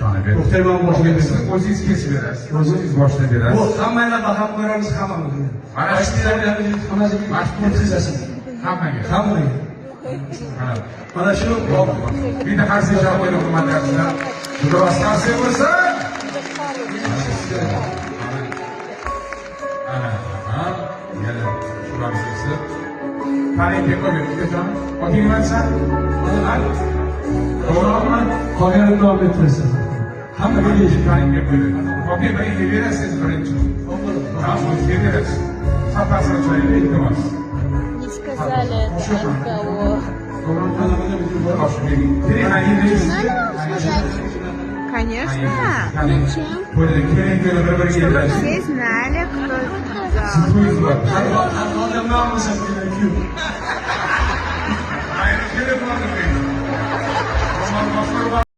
Jonibek. To'xtayman, boshlab Siz o'zingiz kesib berasiz. O'zingiz boshlab Bu berasiz. hammanglar baham ko'ramiz, hammamiz. Mana Hammasiga yetkazasiz. Hammaga. Hammaga. Mana. Mana shu Bitta qarsak chalib qo'ying, hurmatli artistlar. Biroz qarsak bo'lsa. Ana, ana, yana shularni kesib. Taringga qo'ying, ukajon. Oting nima desa? To'g'rimi? Qolganini davom ettirasiz. Hammaga yeyish. Taringga qo'ying. Oting birinchi berasiz birinchi. Ha, o'zingizga berasiz. Sal pastroq joyida, iltimos. Не сказали это от кого. To'g'rimi? Mana mana video bor. Qo'shib bering. Keling, ha, yedingiz. Надо вам сказать? Конечно. Зачем? To'yda keling, keling, bir-biriga Чтобы yedirasiz. все знали, кто Siz to'yingiz bor. Har har holda nima bo'lsa, kuyov. Ayni telefonni qo'ying. Ro'mol boshqa.